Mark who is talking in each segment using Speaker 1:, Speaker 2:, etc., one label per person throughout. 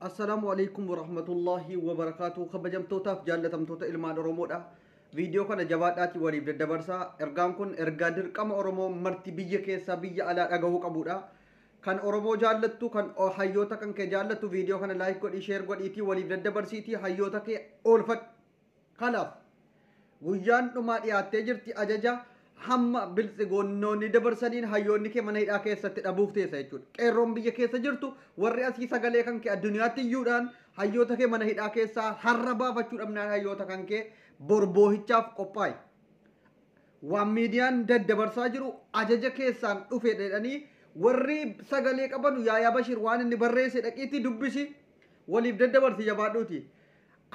Speaker 1: Assalaamu alaikum warahmatullahi wabarakaatu. Kabajamtootaaf jaallatamtoota ilmaan Oromoodha. Viidiyoo kana jabaadhaatii waliif daddabarsaa. Ergaan kun ergaa dirqama Oromoo marti biyya keessaa biyya alaa dhagahuu qabudha. Kan Oromoo jaallattu, kan hayyoota kan kee jaallattu, viidiyoo kana like godhii, share godhiitii waliif daddabarsiitii hayyoota kee oolfadhu. Kanaaf guyyaan dhumaa dhiyaattee jirti. Ajaja hamma biltsigoonnoonni dabarsaniin hayyoonni kee mana hidhaa keessatti dhabuuf teessa jechuudha. Qeerroon biyya keessa jirtu warri asii sagalee kan kee addunyaatti iyyuudhaan hayyoota kee mana hidhaa keessaa har'a baafachuu dhabnaan hayyoota kan kee borboohichaaf qophaa'e. Waan miidiyaan daddabarsaa jiru ajaja keessaan dhufe jedhanii warri sagalee qabanu Yaayaa Bashir waan inni barreesse dhaqiitti dubbisi, waliif daddabarsi, jabaadhuuti.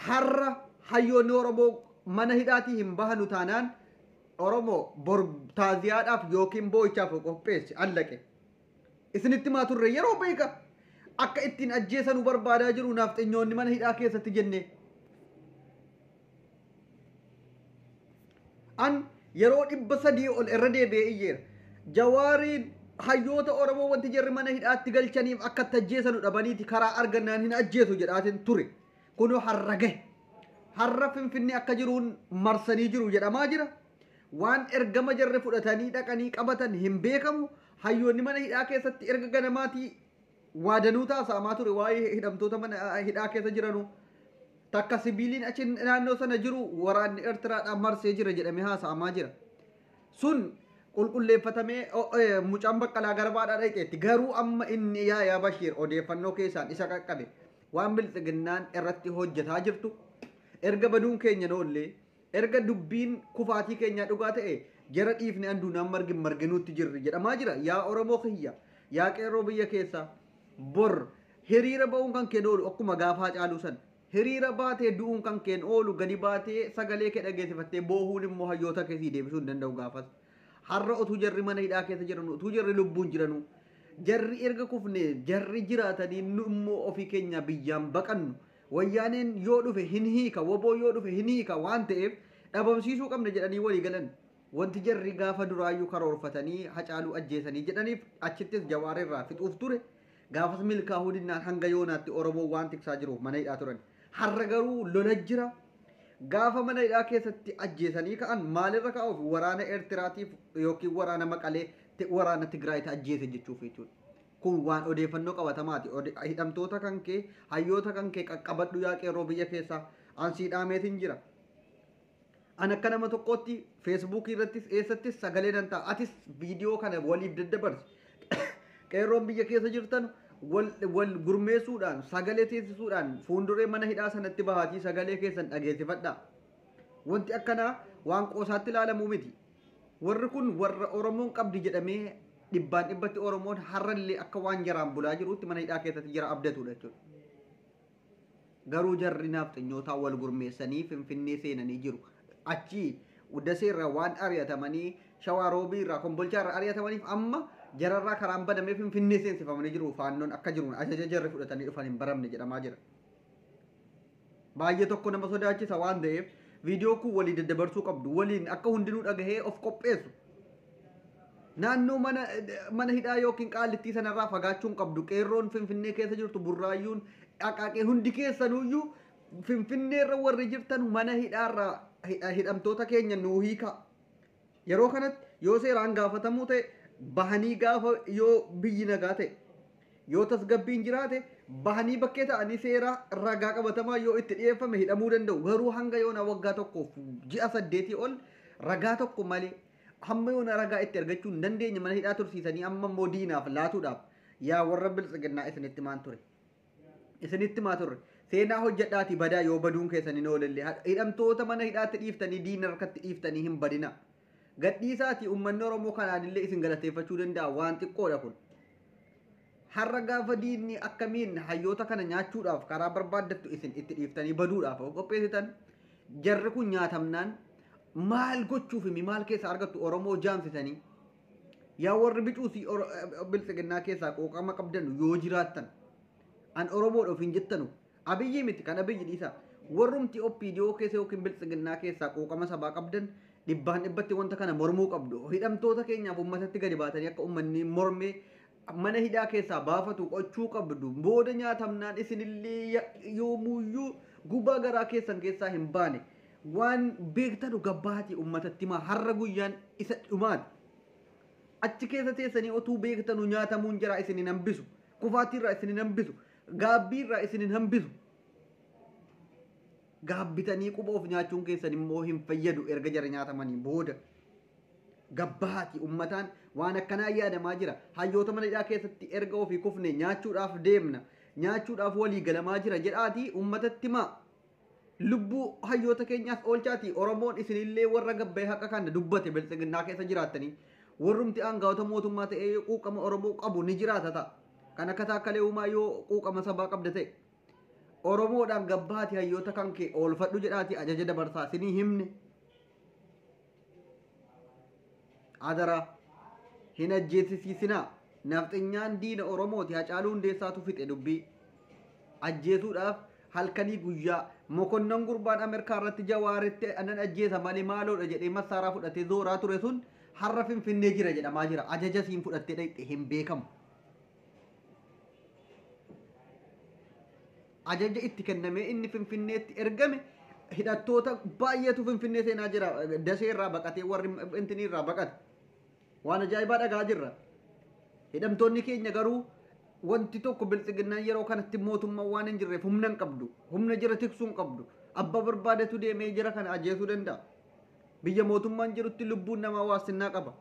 Speaker 1: Har'a hayyoonni Oromoo mana hidhaatii hin bahanu taanaan Oromoo bor taaziyaadhaaf yookiin boo'ichaaf qopheessi allaqe. Isinitti maa turre yeroo beeka akka ittiin ajjeesanuu barbaadaa jiru naafxenyoonni mana hidhaa keessatti jenne. An yeroo 300 ol irra deebi'ee iyyeera. Jawaariin hayyoota Oromoo wanti jarri mana hidhaatti galchaniif akka itti ajjeesanu dhabaniiti, karaa argannaan hin ajjeesu jedhaatiin ture. Kunoo har'a gahe. Har'a Finfinnee akka jiruun marsanii jiru jedhamaa jira. Waan ergama jarri fudhatanii dhaqanii qabatan hin beekamu. Hayyoonni mana hidhaa keessatti erga ganamaatii waadanuu taasa'amaa ture waa'ee hidhamtoota mana hidhaa keessa jiranuu. Takka sibiiliin achi naannoo sana jiru waraanni Eertiraadhaan marsee jira jedhamee haasa'amaa jira. Sun qulqulleeffatamee mucaan Baqqalaa Garbaadhaa dhaqeetti. Garuu amma inni Yaayaa Bashiir odeeffannoo keessaan isa qaqqabe waan biltsiginnaan irratti hojjetaa jirtu, erga baduun keenya noollee, erga dubbiin kufaatii keenyaa dhugaa ta'e, jara dhiifne anduunaan margin marginuutti jirri jedhamaa jira. Yaa Oromoo kiyya, yaa qeerroo biyya keessaa, bor hiriira ba'uun kan keen oolu akkuma gaafa Haacaaluu sana. Hiriira baatee du'uun kan keen oolu, gadi baatee sagalee kee dhageessifattee boohuun immoo hayyoota kee sii deebisuu hin danda'u gaafas. Har'a utuu jarri mana hidhaa keessa jiranu, utuu jarri lubbuun jiranu, jarri erga kufne jarri jiraatanii nu immoo ofii keenya biyyaan baqannu, wayyaaneen yoo dhufe hin hiika, woboo yoo dhufe hin hiika waan ta'eef dhabamsiisuu qabna jedhanii walii galan. Wanti jarri gaafa duraayyuu karoorfatanii Hacaaluu ajjeesanii jedhaniif achittis Jawaarirraa fixuuf ture. Gaafas milkaa'uu dinnaan hanga yoonaatti Oromoo waan tiksaa jiruuf mana hidhaa turan. Har'a garuu lola jira. Gaafa mana hidhaa keessatti ajjeesanii ka'an maalirra ka'uuf waraana Eertiraatiif yookiin waraana Maqalee, waraana Tigraayitti ajjeese jechuuf jechuudha. Kun waan odeeffannoo qabatamaati. Hidhamtoota kan kee, hayyoota kan kee qaqqabadhu yaa qeerroo biyya keessaa. Ansii dhaameetiin jira. An akka nama tokkootti Feesbuukii irrattis eessattis sagalee nan ta'a. Atis viidiyoo kana waliif daddabarsi. Qeerroon biyya keessa jirtan wal gurmeessuudhaan sagalee teessisuudhaan fuulduree mana hidhaa sanatti bahaatii sagalee keessan dhageessifadhaa. Wanti akkanaa waan qoosaatti ilaalamuu miti. Warri kun warra Oromoon qabdi jedhamee dhibbaan dhibbatti Oromoon har'allee akka waan jaraan bulaa jirutti mana hidhaa keessatti jara abdatudha jechuudha. Garuu jarri naafxanyootaa wal gurmeessanii Finfinnee seenanii jiru. Achi Daseerraa waan ari'atamanii, Shawaa Roobii irraa, Kombolchaa irraa ari'atamaniif amma jararraa karaan banamee Finfinnee seensifamanii jiru. Faannoon akka jiruun ajaja jarri fudhatanii dhufan hin baramne jedhamaa jira. Baay'ee tokko nama sodaachisa waan ta'eef viidiyoo kun walii daddabarsuu qabdu, waliin akka hundinuu dhagahee of qopheessu. Naannoo mana hidhaa yookiin qaallittii sanarraa fagaachuun qabdu. Qeerroon Finfinnee keessa jirtu, Burraayyuun, Dhaqaaqee, hundi keessanuyyuu Finfinneerra warri jirtan mana hidhaarraa hidhamtoota keenya nuu hiikaa. Yeroo kanatti yoo seeraan gaafatamuu ta'e bahanii, gaafa yoo biyyi nagaa ta'e, yoo tasgabbiin jiraate, bahanii bakkee ta'anii seera ragaa qabatamaa yoo itti dhiyeeffame hidhamuu danda'u. Garuu hanga yoona waggaa tokkoof ji'a 8 ol ragaa tokko malee hamma yoona ragaa itti argachuu hin dandeenye mana hidhaa tursiisanii amma immoo diinaaf laatuudhaaf, yaa warra biltsiginnaa, isinitti maan ture. Isinitti maa turre. Seenaa hojjedhaatii badaa yoo baduun keessan hin oolellee hidhamtoota mana hidhaatti dhiiftanii diina harkatti dhiiftanii hin badina. Gadhiisaatii uummanni Oromoo kanaan illee isin galateeffachuu danda'a, waan xiqqoodha kun. Har'a gaafa diinni akkamiin hayyoota kana nyaachuudhaaf karaa barbaaddattu isin itti dhiiftanii baduudhaaf of qopheessitan, jarri kun nyaatamnaan maal gochuuf himi, maal keessa argattu Oromoo jaamsitanii? Yaa warri bicuusii biltsiginnaa keessaa qooqama qabdan yoo jiraattan, an Oromoodha ofiin jettanu, Abiyyi miti, kan Abiyyi dhiisa, warrumti OPDO keessa yookiin biltsiginnaa keessaa quuqama sabaa qabdan dhibbaan dhibbatti wanta kana mormuu qabdu. Hidhamtoota keenyaaf uummatatti gadi baatanii akka uummanni mormee mana hidhaa keessaa baafatu qochuu qabdu. Booda nyaatamnaan isinillee yoomuyyuu gubaa garaa keessan keessaa hin baane. Waan beektanu gabbaatii uummatatti himaa, har'a guyyaan isa dhumaati. Achi keessa teessanii otuu beektanu nyaatamuun jira isin hin hambisu. Kufaatiirraa isin hin hambisu. Gaabbiirraa isin hin hambisu. Gaabbitanii quba of nyaachuun keessan immoo hin fayyadu erga jara nyaatamanii booda. Gabbaati uummataan waan akkanaa yaadamaa jira. Hayyoota mana hidhaa keessatti erga ofii kufne nyaachuudhaaf deemna. Nyaachuudhaaf walii galamaa jira jedhaatii uummatatti himaa. Lubbuu hayyoota keenyaas oolchaati. Oromoon isinillee warra gabbee haqa kana dubbate biltsiginnaa keessa jiraattanii. Warrumti aangaa'ota mootummaa ta'ee quuqama Oromoo qabu ni jiraata ta'a. Kan akka Taakkalee Uumaa yoo quuqama sabaa qabda ta'e. Oromoodhaan gabbaati hayyoota kan kee oolfadhu jedhaati ajaja dabarsaa isinii himne. Adaraa hin ajjeesisiisinaa. Nafxinyaan diina Oromooti. Hacaaluu Hundeessaatu fixe dubbii. Ajjeesuudhaaf halkanii guyyaa mokonnon gurbaan Ameerikaa irratti Jawaaritti anan ajjeesa malee maaloodha jedhee massaaraa fudhatee zooraa ture sun har'a Finfinnee jira jedhamaa jira. Ajaja siin fudhattee dhaqxe hin beekamu. Ajaja itti kennamee inni Finfinneetti ergame hidhattoota baay'eetu Finfinnee seenaa jira. Dasee irraa baqatee warri intinii irraa baqate. Waan ajaa'ibaa dhagaa jirra. Hidhamtoonni keenya garuu wanti tokko biltsiginnaan yeroo kanatti mootummaa waan hin jirreef humna hin qabdu. Humna jira tiksuu hin qabdu. Abbaa barbaadetu deemee jira kana ajjeesuu danda'a. Biyya mootummaan jirutti lubbuun namaa waasinnaa qaba.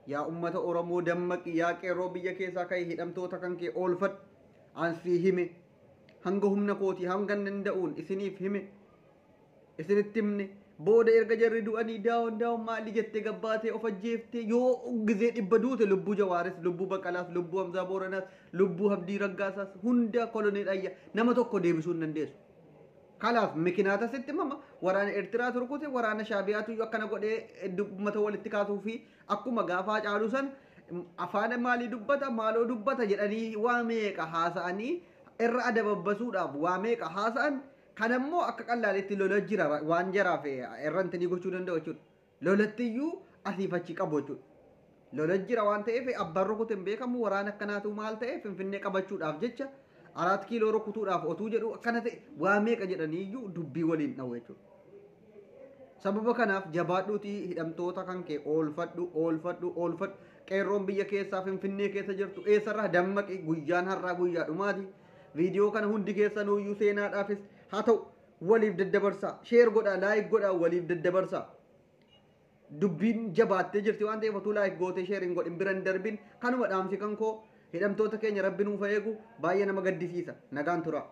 Speaker 1: Yaa uummata Oromoo dammaqi, yaa qeerroo biyya keessaa ka'e hidhamtoota kan kee oolfadhu. Ansii hime. Hanga humna kootii hanga danda'uun isiniif hime. Isinitti himne. Booda erga jarri du'anii daawon daawon maali jettee gabbaatee of ajjeeftee yoo gizee dhibba duute lubbuu Jawaaris, lubbuu Baqqalaas, lubbuu Hamzaa Booranaas, lubbuu Abdii Raggaasaas hunda koloneel Ayya nama tokko deebisuu hin dandeessu. Kanaaf mikinaata sitti mama waraana Eertiraa turkute waraana Shaabiyaatu akkana godhee uummata walitti kaasuu fi akkuma gaafa Hacaaluu san afaan maalii dubbata maaloo dubbata jedhanii waa meeqa haasa'anii irra adababbasuudhaaf waa meeqa haasa'an. Kanammoo akka qallaaletti lola jira waan jaraaf irra intinii gochuu danda'u jechuudha. Lolattiyyuu asiif achi qabu jechuudha. Lola jira waan ta'eef abbaan rukute hin beekamu waraana akkanaatu maal ta'e Finfinnee qabachuudhaaf jecha 4 kiiloo rukutuudhaaf otuu jedhu akkana ta'e waa meeqa jedhaniiyyuu dubbii waliin dha'u jechuudha. Sababa kanaaf jabaadhuutii hidhamtoota kan kee oolfadhu oolfadhu oolfadhu. Qeerroon biyya keessaa Finfinnee keessa jirtu eessarraa dammaqi guyyaan har'aa guyyaa dhumaati. Viidiyoo kana hundi keessanuyyuu seenaadhaafis haa ta'u waliif daddabarsaa, sheer godhaa, laayik godhaa, waliif daddabarsaa. Dubbiin jabaattee jirti waan ta'eef otuu laayik gootee sheer hin godhin bira hin darbin. Kanuma dhaamsi kan koo hidhamtoota keenya rabbi nuuf eegu baay'ee nama gaddisiisa. Nagaan turaa.